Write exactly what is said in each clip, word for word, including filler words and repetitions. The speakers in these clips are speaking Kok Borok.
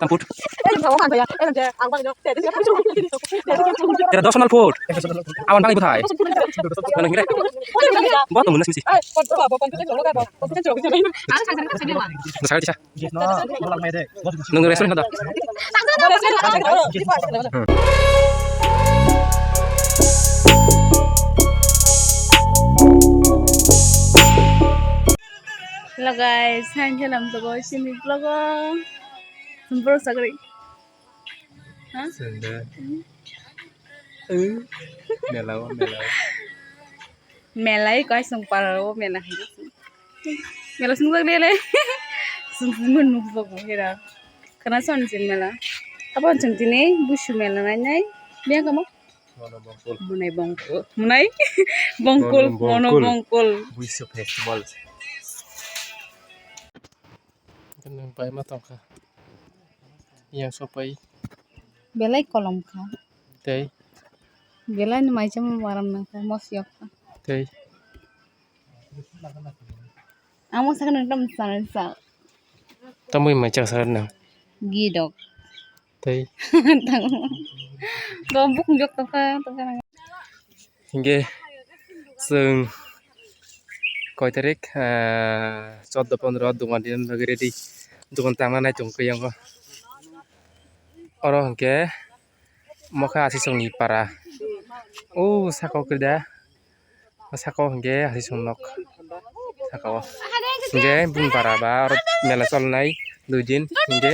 Tam foot. Tera dosh nal foot. Awan bang ibu thai. Nang hingre. Bo to munna simi si. Sakali sa. Nung restaurant da. Hello guys, hai khe lam togo sini vlog o. Borok sakri. Ha? Senda. Mela o, mela o. Mela i kaisong para o mela hai. Mela sung jak le. Sung sung nung bok bo hera. Kana son jin mela. Apa jeng tini busu mela nai nai. Biang kamo? Mono bongkol. Munai bongkol. Munai bongkol. Mono Mono bongkol. Bongkol. Buisu festival. Nung pai ma tongkha. Yang sopai. Belai kolom kha. Tei. Belai ni mai chama maram nang kha, mos yok kha. Tei. Amo sakno tam sana sa. Tamui mai chak sa nang. Gidok. Tei. Go buk jok to kha, to kha. Hingke chwng koi tarik, ah, choddo pondro dogan rinani bagwi ready. Dogan tangna nai tong khe yango. Oro hingke mokhe asisongni para. O saka o khe da. Saka o hingke asisong nok. Saka o. Hingke bini para ba oro mela cholnai dui din. Hingke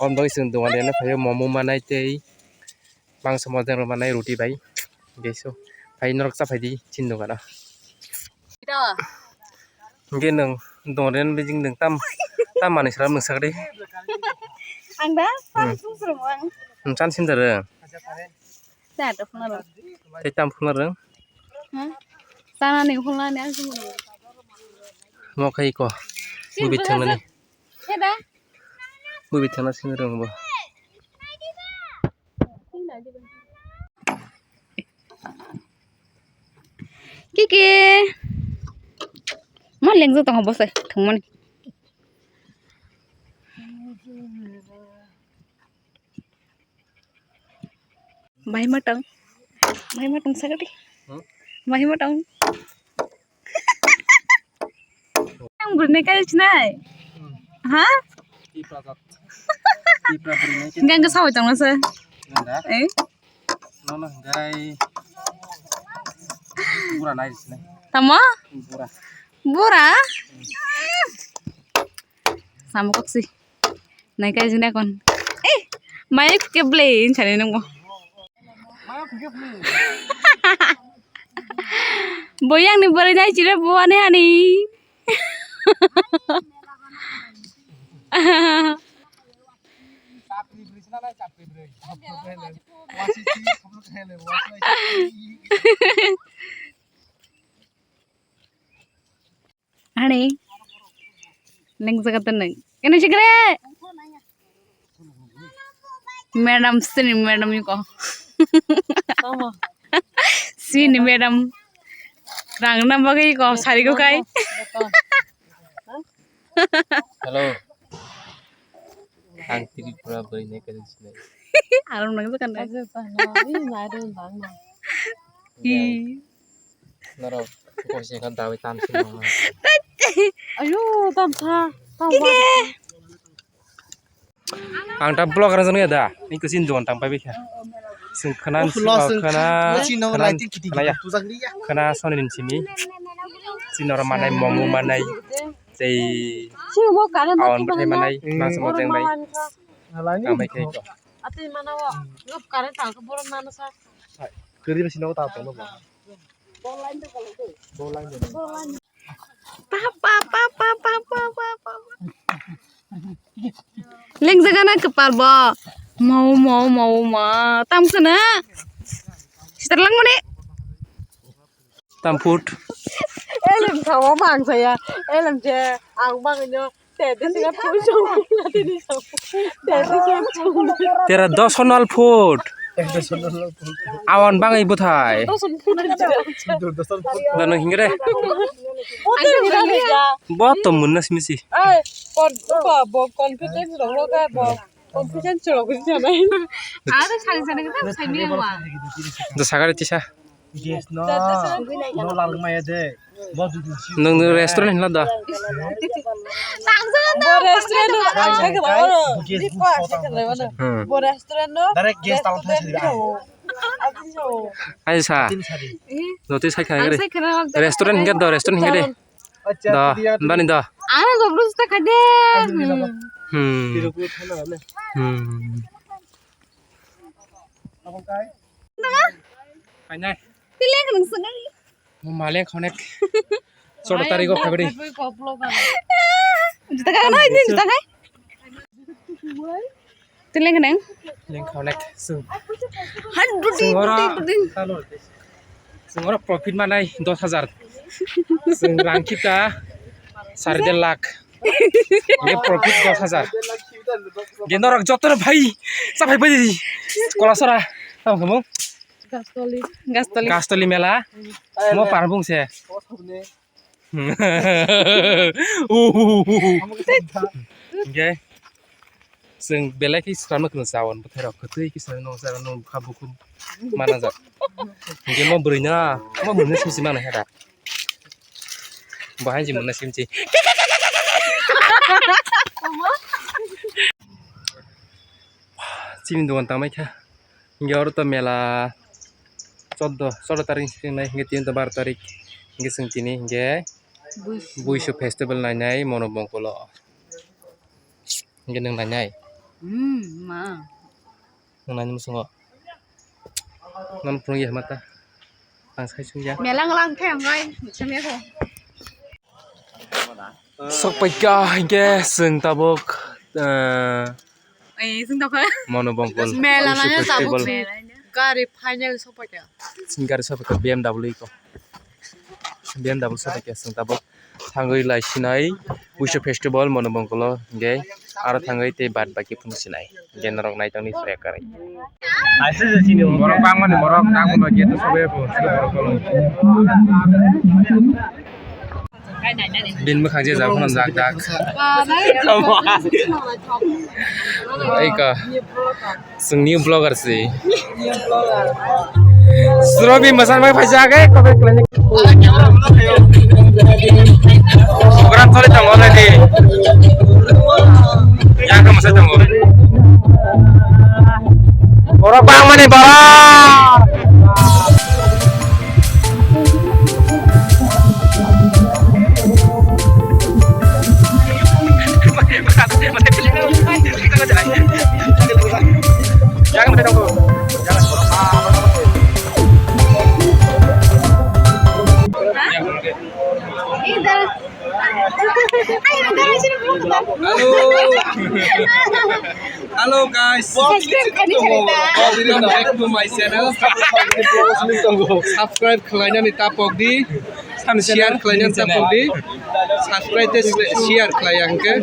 om doi chwng dogan rinani phaio momo manai tei. Mangso mojang rok manai roti bai. Hingke so. Phai norok cha phai di chini dogano. Hingke nwng dongren bijing nwng tam, tam manui sara mwsak di. Ang da? Hmm. Sung sung ang. Nwng chan sim dara? Cha to phunaro. Tei tam phunaro? Ha? Chana ni phunani ang sung. Mo khai ko. Sim bubi phunaro. Thangnani. Heda? Bubi thangna simi rwng bo. Kiki. Ma lengjak tongo bwsai thwngmani. Mai matang. Mai matang sagadi. Hmm? Mai matang. Ang burne kai chinai. Hmm. Ha? Tipra jat. Tipra burne kai. Gang ka sawi tong nasa. Nanda. Eh? Nono hingkai. Bura nai chinai. Tamo? Bura. Bura? Sama koksi. Nai kai jina kon. Eh, mai ke ble in chale nang bo. Boyang ni bore jai chire bo ane ani. Ani. Neng jaga teneng. Kene sikre. Madam sini madam iko. Tama. Sini madam. Rang na bagwi iko sari ko kai. Hello. Ang Tripura bwrwi nai khe sinai. Aram nang jaga nai. Aje tang na, i nai dun bang na. Hi. Norok kok se khan dawi tam sin nang. Ayo, tam sa, tam wa. Ang ta vlog rajang ya da. Ni kusin don tang pai bikha. Sing khana, khana, khana ya. Khana soni nin simi. Sinora manai, momo manai. Tei awan bwthai manai, mangsa mojeng bai. Ang bai khe ko. Atwi mana o, lop kare tang khe borom mano sa. Kiri ba sino ta tong ba. Pa, pa, pa. Leng jaga na kepal bo. Mau, mau, mau, ma. Tam kena. Sitar lang mani. Tam foot. Elem thawa mang saya. Elem je ang mang nyo. Te de singa phu so. Te de singa phu. Tera dosh nal foot. Awan bang ibu thai. Dosh nal foot. Dano hingre. Bo to munna simi si. Ai, kon, ko, bo confidence rong lo ka bo. Confusion chwrok gwi thanai. Aro sari sari khe sai mi wa. Do sagari tisa. Gas no, no lang maya de. Bo dudu si. Nung restaurant hinla da. Bo restaurant no, ang sai khe ba oro. Gas Ni ko ang sai khe ba oro. Hmm. Bo restaurant no. Direct gas tang thang sari. Ai sa. Tin sari. Jotoi sai kha Ang gari. Sai khe ba. Restaurant hinga do, restaurant hinga de. Acha, Da, tiya tu. Bani da. Ano jobrosti kha de. Hmm. Tiru ku thana na. Hmm. Abang kai. Kainai. Tilek nung sungai. Mo maleng khonek. Solo tarigo khabri. Juta ka na ini juta kai. Tilek nung. Leng khonek sung. Hundred Sung ora. Sung ora profit manai dos hajar. Sung rang kita sari der lakh. Ini profit dos hajar. Gini orang jotor bhai. Sa bhai bhai. Kolasora. Tamo kamu? Gastoli. Gastoli. Gastoli mela. Mo parabung se. Uhuhuhu. Hingke chwng belai khe swrangma kwrwng chao, bwthairok kwtwi khe swrangno, swrangno bwkha bukhuk manajak. Hingke mo bwrwino, mo bwrwino simsi manai khe da. Bo hai je mwnai simsi. Chini dogan tangmai kha. Hingke oro to mela choddo, choddo tarik ni swkang nai, hingke tini to baro tarik, hingke chwng tini hingke Buisu. Buisu festival nainai Mono Bongkolo. Hingke nwng nainai? Hmm, ma. Nwng nainai musungo? Nono phunukya hwnma ta? Ang sai sungya. Mela nglang khe ang bai, sungya kho. Sokpaikha hingke chwng tabuk, eh, Ai, chwng tokha. Mono Bongkol Mela Buisu nanya tabuk Festival. Chwng gari final sokpaikha. Chwng gari sokpaikha B M W ko. B M W sokpaikha chwng tabuk thangwi lai sinai Buisu Festival Mono Bongkolo hingke aro thangwi tei bad baki phunuk sinai. Hingke norok naitokni soi kwrwi. Borok bangmani borok nangmano gate o sobai bo borok kolong. Bini mwkhang je jak phano jak jak. Eka. Chwng new vlogger se. Srobi mwsang bai phaijak, eh, comment khlainai. Program choli tongo already. Yang khe mwsai tongo. Borok bangmani borok. Hello. Hello guys. Subscribe khaidi khaidi da. Welcome back to my channel. Subscribe khlainani tapok di. Share khlainani tapok di. Subscribe tei share khlai ang khe.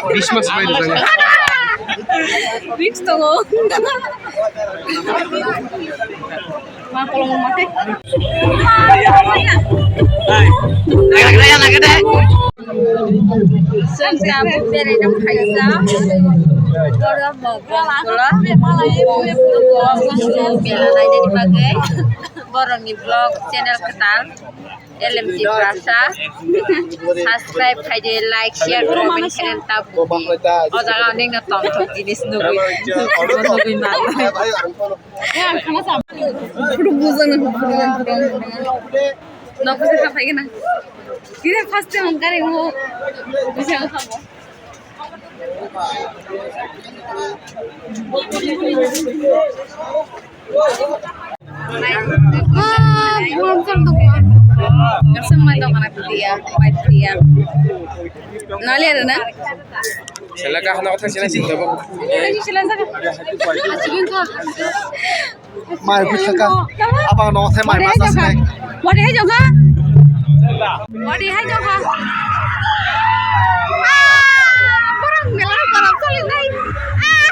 Christmas bai rwjak. Risk tongo. Ma kolom ma khe. Chwng tabuk beraina phaijak. Borok bo bongkolo. Mela nainani bagwi borokni vlog channel kwtal L M G Prasa. Subscribe khaidi, like, share, comment khaidi tabuk. O jaga ningno tongthok jinis nugwi. Nugwi man. Phuru bujang na phuru bujang phuru bujang. Nok se kha phai gana. Dire first time gari mo. Bisa kha mo. Ah, buang jam tu. Yang semua tu mana dia, mai dia. Nale ada na? Sila ka hana kotha sila sila ba. Sila saka. Mai bwsaka. Abang no thai mai masa se. Wadi hai jokha. Wadi hai jokha. Ah, borok mela borok choli nai. Ah.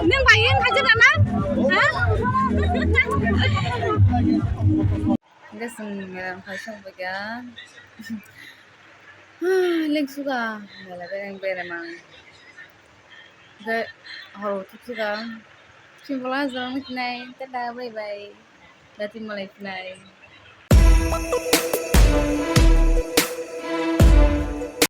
Nang bai yang khaja na? Ha? Hingke chwng mela rok hai song bai kha. Lengsuka, mela bereng beremang. Horo thuksuka. Simple as dong nai, tata bye bye. Dati malai nai.